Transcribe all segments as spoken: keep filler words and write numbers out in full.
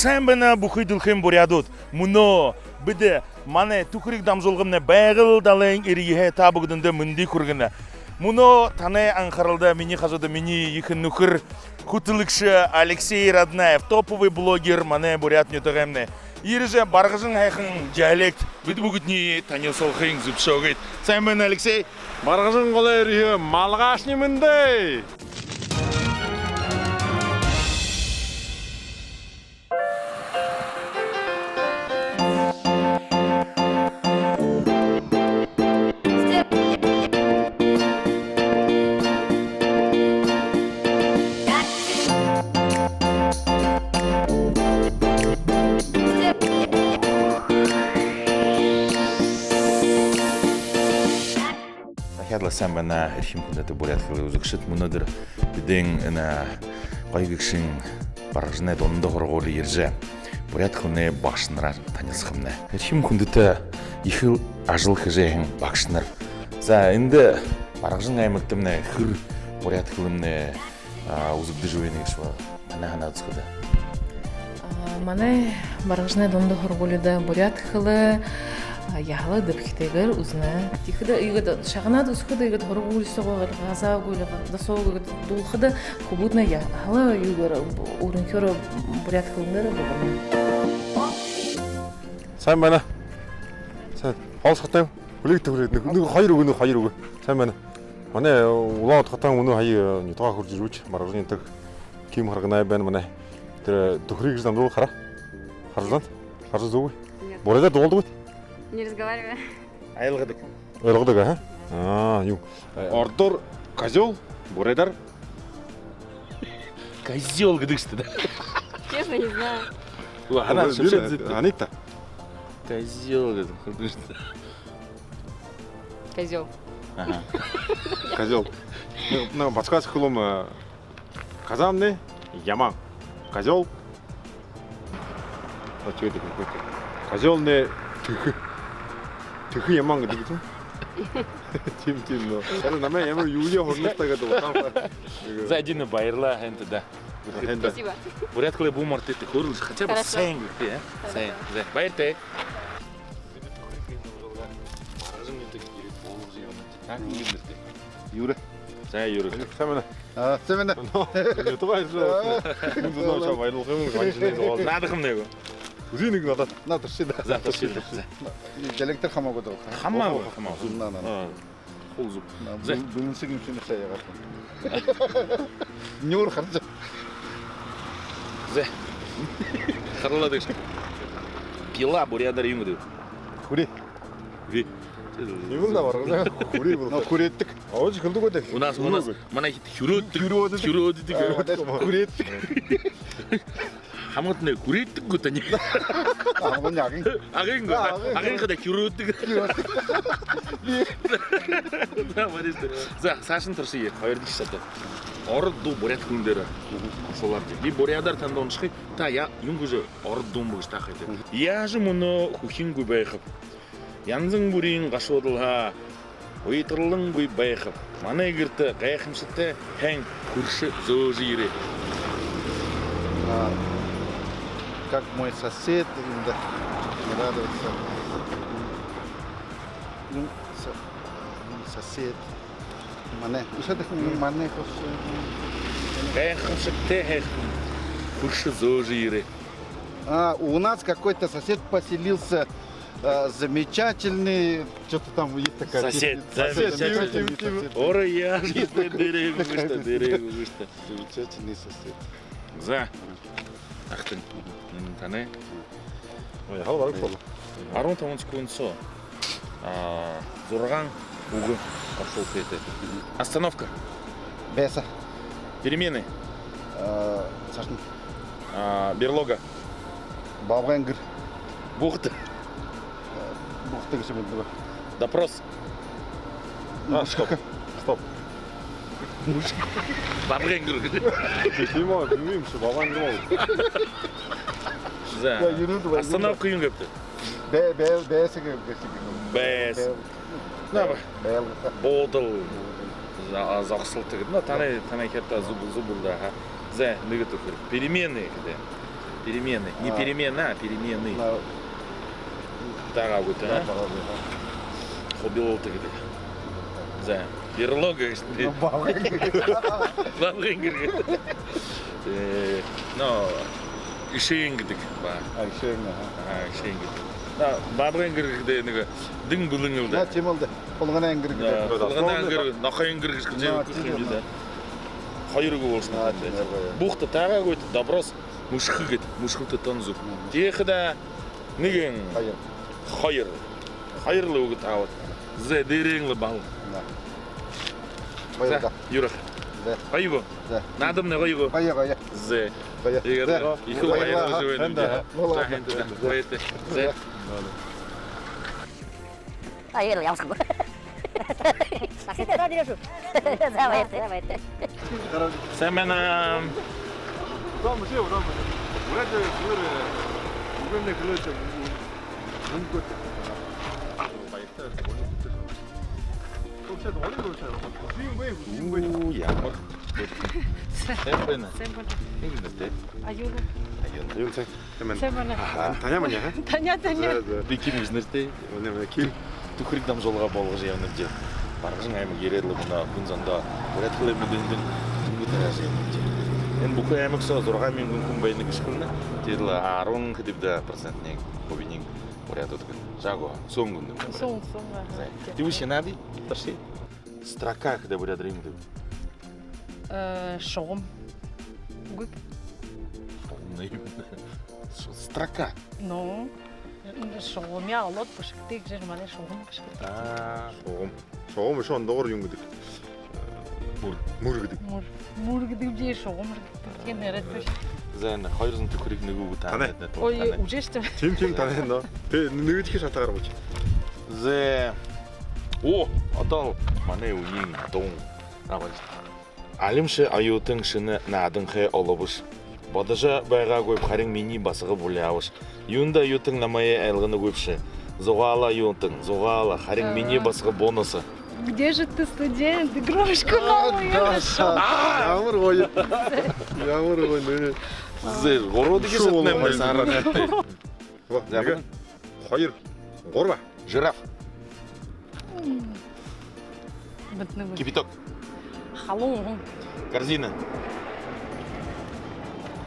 Сайн байна, бүхы дэлхэйн буряадууд! Мүнөө бидэ манай «Түхэриг» дамжуулгамнай Байгал далайн эрьеһээ та бүгэдэндэ мэндые хүргэнэ. Мүнөө танай анхаралда минии хажууда минии ехэ нүхэр, хүтэлэгшэ Алексей Раднаев, топовый блогер манай буряад нютагаймнай. Ерэжэ, Баргажан һайхан диалект бидэ бүгэдэниие танилсуулхыень зүбшөөгыт. Сайн байна, Алексей! Баргажан голой эрьеһөө малгаашни мэндэ! Дахяад лэ сайн байна, эрхим хүндэтэ буряад хэлэй үзэгшэд. Мүнөөдэр бидэн энэ гоё гэгшын Баргажанай дунда һургуули ерэжэ, буряад хэлэнэй багшанараар танилсахамнай. Эрхим хүндэтэ ехэл ажал хэжэ һэн багшанар. За, эндэ Баргажан аймагтамнай хэр буряад хэлэмнай, а, үзэгдэжэ байна гээшэб, танай һанаад үзэхэдэ? А, манай Баргажанай дунда һургуулида буряад хэлэ, а, яһала эдэбхитэйгээр үзэнэ. Тиихэдэ иигээд шагнаад үзэхэдэ, иигээд һургуули соогоо газаагүйл, досоогоо иигээд дуулахада, хүбүүднай яһала юугээр, өөрынхеэрээ буряад хэлэнээрээ дуулана. Сайн байна. Сайн. Хоолсоходой юм. Хүлеэгты, хүлеэгты. Нүгөө хоёр үгэ, нүгөө хоёр үгэ. Сайн байна. Манай Улаан-Үдэ хотын мүнөө һая нютагаа хүрэжэ ерэбэбди. Баргажанай нютаг. Ким Харганай байна манай. Тэрэ «Түхэриг» гэжэ дамжуулга хараа? Хаража байна? Хаража үзөөгүй? Нет. Буряадаар дуулдаг гүт? Не разговариваю. Ойлгодог. Ойлгодог, а? А, юу. Ородоор козёл, буряадаар козёл гэдэг шүү дээ. Честно, не знаю. Ва, һанаа, шүбшөөд зэдэ. Анита. Козёл гэдэг. Козёл. Ага. Козёл. Ну, ну, подсказка хэлэхэм, э, казамнай ямаан. Козёл. А чё это какой-то? Козёлнай тэхэ. Тэхэ ямаан гэдэг юм. Тиимэ, тиимэ, но. Харин намайе ямар юугээ һурнаш таа гэдэг юм. За, эдинэ, баярлаа, һайн даа. Һайн даа. Спасибо. Буряад хэлээ бү мартыт, хөөрэлжэ, хотя бы. Хорошо. Сайн гэгты, а? Хорошо. Сайн. За, баяртай. Баргажан нютаг ерээд, буулгажа ябана. Та хэн гэжэ нэрэтэйбта? Юрэ. За, Юрэ. Сайн байна. А, сайн байна. Ну, нютагаа ерэжэ. Хүн зоноо шаа баярлуулха юм, ганшанай зугаал. Наадахамнай гү? Үзыт нэгэ надаа. Наа, туршыт даа. За, туршыт даа. За. Диалектээр хамаагүй даа. Хамаагүй, хамаагүй. Наа, наа, наа. А, хуу зүб. Наа, за. Бү-, бүмсэг юм шэнэ шаа яагаад. Нюур хаража. За. Харалаа дээшээ. Пила буряадаар юун гэдэг? Хүрээ. Хүрээ. Юун даа, баргажан. Хүрээ болоо. Ну, хүрээдэг. Ож хэлдэг гэдэг. У нас, у нас, манай хит хюрөөдэг. Хюрөөдэг. Хюрөөдэг. А, вот это хүрээдэг. Хамагтнай хүрээдэг гү тани? Хамагнай Агын. Агын гү? А, Агын. Агын хада хюрөөдэг. За, бариста. За, саашань туршая. Хоёрдохи шатаа. Ород дуу буряад хэлэн дээрэ оршуулаарайгты. Би буряадаар танда уншахая. Та яа, юун гэжэ ород дуун бэ гэжэ таахат. Яажа мүнөө хүхингүй байхаб? Янза бүриин гашуудалһаа уйтаралгүй байхаб. Манай гэртэ гайхамшагтай һайн хүршэ зөөжэ ерээ. А, как мой сосед, да, не радоваться. Ну, со-, ну, сосед. Манай. Ещё так, ну, манай хүршэ. Гайхамшагтай һайн хүршэ зөөжэ ерээ. А, у нас какой-то сосед поселился, а, замечательный, что-то там есть такая песня. Сосед, замечательный сосед. Ора, я, есть такой, дээрээ үгыштэ, дээрээ үгыштэ. Замечательный сосед. За. Ахтын. Мгм. Танай. Ой, хал бараг болоо. Арбан табан секунд соо. А, зургаан үгэ оршуулхат. Остановка. Байса. Перемены. А, саашань. А, берлога. Бабгайн гэр. Бухта. Бухта гэжэ мэдэнэ гү? Допрос. А, стоп. Стоп. Бабгайн гэр. Тиимэ, тиимэ юм ши, бабгайн гэр. За. За, ерөөд байна. Остановка юун гээбта? Бэ-, бэ-, бээсэ гэ-, гэ-, гэ-, бээсэ. Бэ-, наа, бэ-, бээл. Буудал. За, а, зогсолто гэдэг. Ну, танай, танай хэр та зүб-, зүб лэ даа, ха. За, нэгэ түхэриг. Перемены гэдэг. Переменный. Не А. перемена, а переменный. На. Таагаагүйт, Да, а? таагаагүй, а. Хубилалта гэдэг. За, берлога гэжэ. Ну, баабгайн гэр. Баабгайн гэр гэдэг. Э, но, эшээн гэдэг ба. А, эшээн, аха. А, эшээн гэдэг. Да, баабгайн гэр гэдэг нэгэ дэн бэлэн л даа. Да, тиимэл даа. Хулганайн гэр Да, гэдэг. хулганайн гэр, нохойн гэр гэжэ хэлэжэ Да, үгы тиимэ юм даа. Хоёр үгэ болоһон. Да, тиимэ, гоё. Бухта таагаагүйт, доброс мүшхэ гээд, мүшхэлтэ тон зүб. Мгм. Тиихэдэ нэгэн, Хоёр. хоёр. Хоёр лэ үгэ таабат. Зэ, дээрэһээнь лэ баһал. Да. Хоёр За, даа. Юра. Зэ. Гоё гү? Зэ. Наадамнай гоё гү? Гоё, гоё. Зэ. Гоё. Иигээд Зэ. Ехэ Гоё, баярлажа ага. байна. Хэнтэ. Ну За, ладно. хэнтэ. Зэ. Баяртай. Зэ. Зэ. А, ер ямархан. Саашаа дээрэ шүү. За, баяртай. За, баяртай. Сайн байна. Дом, жив, дом. Уряд, уряд. Үгэнэ хэлээч. Мүнгөт. Баяртай. Төгсөөд, орой төгсөөд. Үсэм бай, үсэм бай. Уу, ямар. Сайн байна. Сайн байна. Хэн гэжэ нэрэтэйб? Аюна. Аюна. Аюна сайн. Сайн байна. Сайн байна. Аха. Таня, Маня, а? Таня, Таня. За, за. Би Ким гэжэ нэрэтэй. Манай, манай Ким. «Түхэриг» дамжуулга болгожо ябанабди. Баргажан аймаг ерээд лэ мүнөө хүн зондоо буряад хэлэ мэдэнэ гү, тараажа ябанабди. Энэ бүхы аймаг соо зургаан мянган хүн байна гэжэ хэлэнэ. Тэрэл арбан хэды бэ даа процентнь, хубиинь буряадууд гэнэ. Жаагүй, сүүн гү юм. Сүүн, сүүн, аха. За. Тиибэшье наадая, туршая. Строка гэхэдэ буряадаар юун гэдэг? Э, шугам. Үгы. Шугамнай юм. Ш-, строка. Ну, шугамаа олоод бэшэгты гэжэ манай шугам бэшэгты. А, шугам. Шугам үшөө ондоогоор юун гэдэг? Мүр. Мүр гэдэг. Мүр. Мүр гэдэг бэ, шугам гэдэг. Тиигээд нэрэтэй. За, энэ хоёр зуун түхэриг, нэгэ үгэ таанад. Танай. Ой, танай. Уже что? Тиимэ, тиимэ, танай, но. Тэ, нэгэдэхи шатаар бэшэ. За. О, одоо манай үеын дуун. А, баяртай. Алимши оюутан шэнэ нааданхай олобош. Бодожо байгаагүйб, харин минии басага буляабаш. Юундэ оюутан намайе айлганагүйбши? Зугаала, оюутан, зугаала, харин минии басага бонуса. Где же ты, студент? Игрушку новую нашёл. Ямар гоё. Ямар гоё, нэ. Зэ, гурбадахи шатнай мүнөө саараа. Во, За, нэгэ, мүнөө. Хоёр, гурба. Жираф. М. Битнэ. Кипяток. Халуун. Корзина.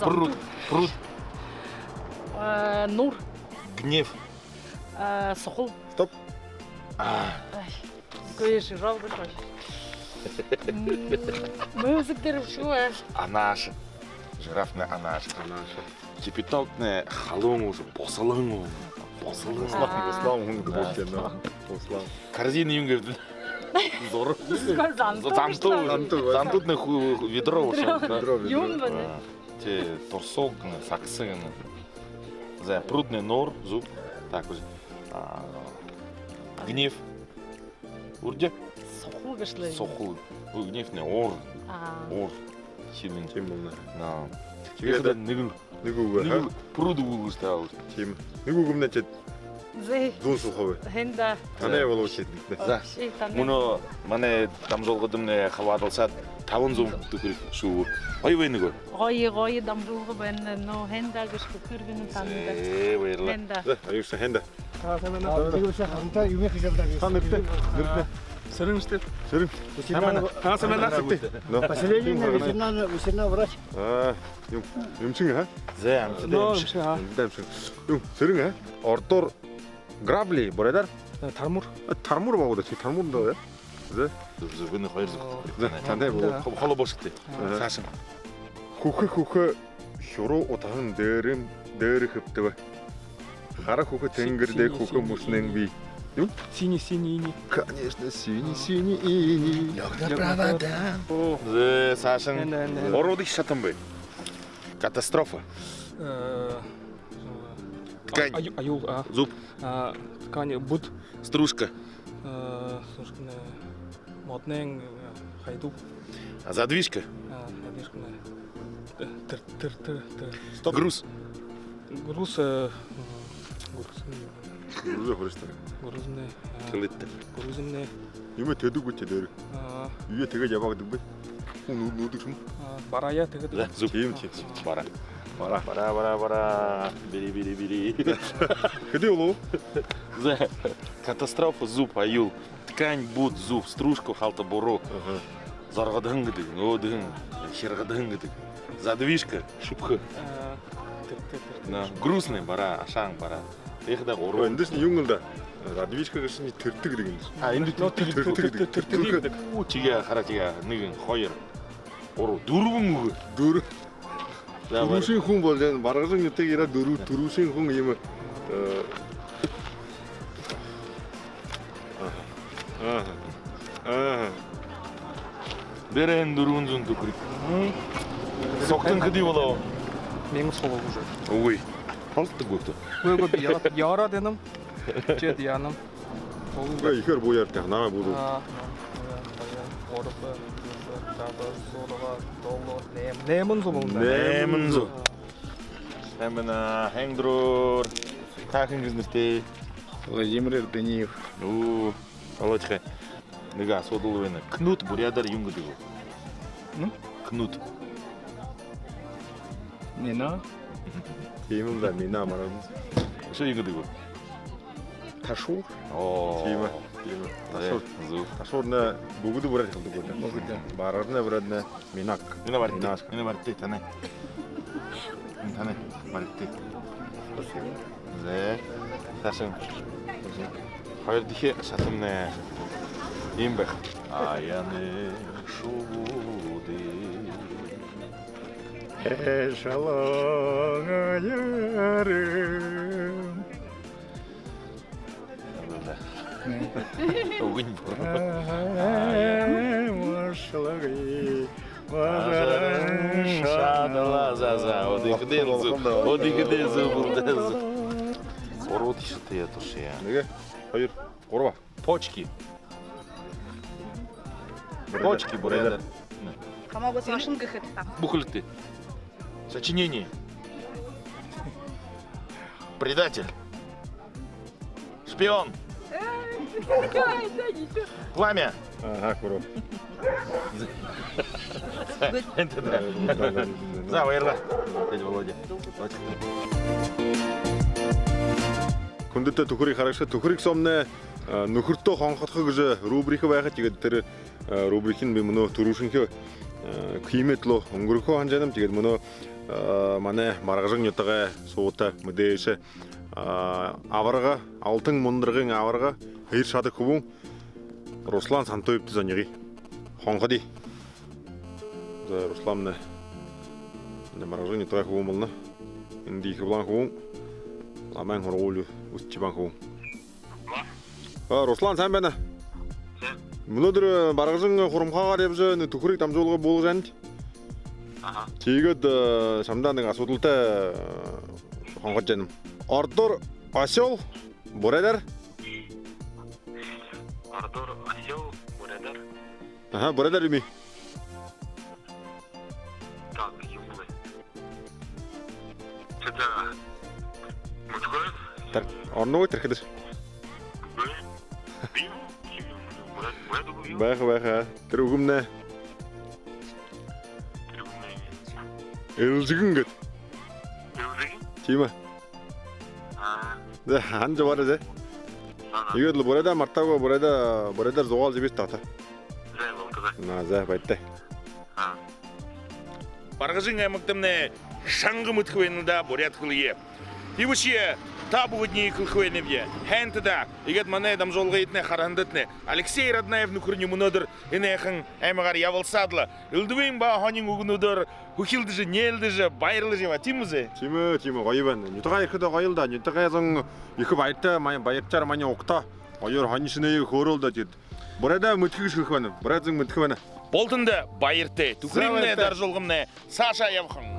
Зонтууд. Пруд. Пруд. Э, нуур. Гнев. Э, сухал. Стоп. А. Ай. Үгы, жираф гэжэ. М, музыка дээрэ шүү, а. Анааша. Жирафнай анааша. Анааша. Кипятокнай халуун ууш, бусалан уу. Бусалан. Бусалан, бусалан хүн гэдэг. Да. Бусалан. Корзина юун гэдэг? Зур. Зонтууд. Зонтууд. Зонтууд. Зонтууднай ху-, ху-, ведро ууш. Ведро. Ведро, ведро. Юун бэ? А, тэ, турсаг гэнэ, сагса гэнэ. За, пруднай нуур, зүб. Так, уже. А, гнев. Үрдэ? Сухал гэжэ лэ. Сухал. Үгы, гневнай уур. А. Уур. Силын. Тиимэ болоно. На. Тиигээд нэгэ, нэгэ үгэ, нэгэ ха? Пруд үгэ гэжэ таабал. Тиимэ. Нэгэ үгэмнай тэдэ. Зэ. Зуун сухал бай. Хэн даа. Танай болоо шэдэ. За. Ши, танай. Мүнөө манай дамжуулгадамнай хабаадалсаад табан зуун түхэриг шүүбэ. Гоё байна гү? Гоё, гоё дамжуулга байна. Но хэн даа гэжэ хүхэр гэнэ танда. Зэ, баярлаа. Хэн даа. За, аюулша, хэн даа. Аа, сайн байна. Аа, би үшөө хамта юумэ хэжэ ябадаг. Та нэрэтэй? Нэрэтэй? Сэрэн штэ. Сэрэн. Сайн байна. Аа, сайн байна. Но. Поселение на ветеринарный, ветеринарный врач. Аа, юм, эмшэн, а? Зэ, амттай. Но, эмшэн. Эмшэн, а? Амттай эмшэн. Юм, Сэрэн, а? Ородоор грабли, буряадаар? Э, тармуур. Э, тармуур байгаа даа, чи тармуур даа, э? Зэ. Зүб, зүб, энэ хоёр зүб. Зэ, тандай болоо. Хо-, холо бошогты. Э. Саашань. Хүхэ, хүхэ, шуруу утаһан дээрэм-, дээрэ хэбтэбэ. Хара хүхэ, тэнгэри дээрэ хүхэ, мүшэнэй бии. Юм? Синий, синий иней. Конечно, синий, синий иней. Лёг на провода. О. Зэ, саашань. Нэ, нэ, нэ. Гурбадахи шатан бай. Катастрофа. Э, Ткань. А, аю-, аюул, а. Зүб. А, ткань, бүд. Стружка. Э, стружканай, моднай, э, хайдуу. А, задвижка. А, задвижканай. Э, тыр, тыр, тыр, тыр. Стоп. Груз. Груз, э, м, груз. Грузы, груз, что ли? Грузынь, а. Тэлэт. Грузынь. Юумэ тэдэггүй тэ дээрэ. А. Юумэ тиигээд ябаа гэдэг бэ? Хүн нүү-, нүүдэг юм. А, барая тиигээд. Да, зүб. Тиимэ, тиимэ, тиимэ. Бараа. Бараа. Бараа, бараа, бараа. Бэри, бэри, бэри. Хэды болоо? За, катастрофа зүб, аюул. Ткань бүд зүб, стружка халта буруу. Зоргодоһон гэдэг, өөдһөн, хиргадоһон гэдэг. Задвижка, шүбхэ. Э, тэртэ, тэртэ. На, грустный бараа, ашаан бараа. Ехэ даа гурбан. Эндэ шни юун лэ даа? Задвижка гэжэ шни тэртэ гэдэг юм. А, эндэ тэртэ гэдэг. Тэртэ гэдэг. Тэртэ гэдэг. Тиигээ хараа, тиигээ. Нэгэн, хоёр, гурбан, дүрбэн үгэ. Дүр. За, түрүүшын хүн бол энэ Баргажан нютаг ерээ, дүр-, түрүүшын хүн юм. Э, аха. Аха. Аха. Дээрэнь дүрбэн зуун түхэриг. Согтон хэды болоо? Минус болоо уже. Үгы. Толтог гүт? Үгы, үгы, би яа-, яараад янам. Чэд янам. Үгы, ехээр буяар таа, намайе бү. А, а, а, а, гурба, дүрбэ, таба, зургаа, долоо, нэм-, найман зуу болоо. Найман зуу. Найман, а, хэн дүүрээ. Та хэн гэжэ нэрэтэй? Владимир Эрдэниев. Оо, олоочхо. Нэгэ асуудал байна. Кнут буряадаар юун гэдэг бэ? М? Кнут. Мина. Тиимэ юм даа, мина марган. Үшөө юун гэдэг бэ? Ташуур. Оо. Тиимэ, тиимэ. Э, ташуур. Зүб. Ташуурнай бүгэдэ буряад хэлэдэг байна. Бүгэдэ. Баргажанай буряаднай минак. Минаа баригты. Минаа баригты, танай. Танай баригты. Спасибо. За, саашань. Хоёрдохи шатамнай иимэ байха. Аяны шубууды. Эшелон ярым. Үгы. Ай, мошлагы. Ажарын шадала, за, за, вот иигээд зүб, вот иигээд зүб, вот иигээд зүб. Урууд ишэтэй я тушья. Нэгэ, хоёр, гурба. Почки. Почки, буряадаар. Хамаагүй, саашань гэхэдэ. Бүхэлдөө. Сочинение. Предатель. Шпион. Пламя. Ага, куру. За, баярлаа. Дядя Володя. Хүндэтэ «Түхэриг» харагшад, «Түхэриг» соомнай, а, «Нүхэртөө хонходохо» гэжэ рубрика байха. Тиигээд тэрэ, а, рубрикынь би мүнөө түрүүшынхиеэ, а, хэмэд лэ үнгэргэхэ һанажа байнам. Тиигээд мүнөө, а, манай Баргажан нютагай суута мэдээжэ, а, абарга, алтан мундаргын абарга, һээр шадаг хүбүүн Руслан Сантуевтэ зонигы. Хонходо. За, Руслан, нэ. Нэ, Баргажан нютагай хүбүүн болоно. Эндэ ехээр улаан хүбүүн. Ламын һургуули үзэжэ байһан хүбүүн. А, Руслан, сайн байна. Мүнөөдэр, э, Баргажан хурамхаагаар ябажа, нэ, «Түхэриг» дамжуулга буулгажа байнат. Аха. Тиигээд, э, шамда нэгэ асуудалтай, э, хонходожо байнам. Ородоор осёл, буряадаар? Ородоор осёл, буряадаар? Аха, буряадаар юумэ? Так, юун бэ? Тэдэ мүнхэ. Тэрэ орно гү, тэрэ хэдышье? Бэ. Би юу? Буряад, буряад үгэ юу? Байха, байха. Тэрэ үгэмнай. Тэрэ үгэмнай. Элжэгэн гээд. Элжэгэн? Тиимэ. А. За, һанажа бараа, за. Ага. Тиигээд лэ буряадаа мартаагүй, буряадаа, буряадаар зугаалжа ябыш даа та. За, болтогой. На, за, баяртай. А. Баргажан аймагтамнай шанга мэдэхэ байна даа буряад хэлэеэ. Тиибэшье та бүгэдэниие хэлэхэ байнаб. Һайн даа. Иигээд манай дамжуулгыетнай хараһандатнай, Алексей Раднаев нүхэрни мүнөөдэр энэ һайхан аймагаар ябалсаад лэ, элдэбын ба һонин үгэнүүдээр хүхилдэжэ, нээлдэжэ, баярлажа ябаа. Тиимэ гү, зэ? Тиимэ, тиимэ, гоё байна. Нютагаа ерэхэдэ гоё лэ даа. Нютагай зон ехэ баяртай, май-, баяртаяар манай угтаа. Гоёор һонин шэнэеэ хөөрөөл даа, тиигээд. Буряадаа мэдэхэ гэжэ хэлэхэ байна. Буряад зон мэдэхэ байна. Бултанда баяртай. «Түхэриин» дамжуулгамнай саашаа ябаһан.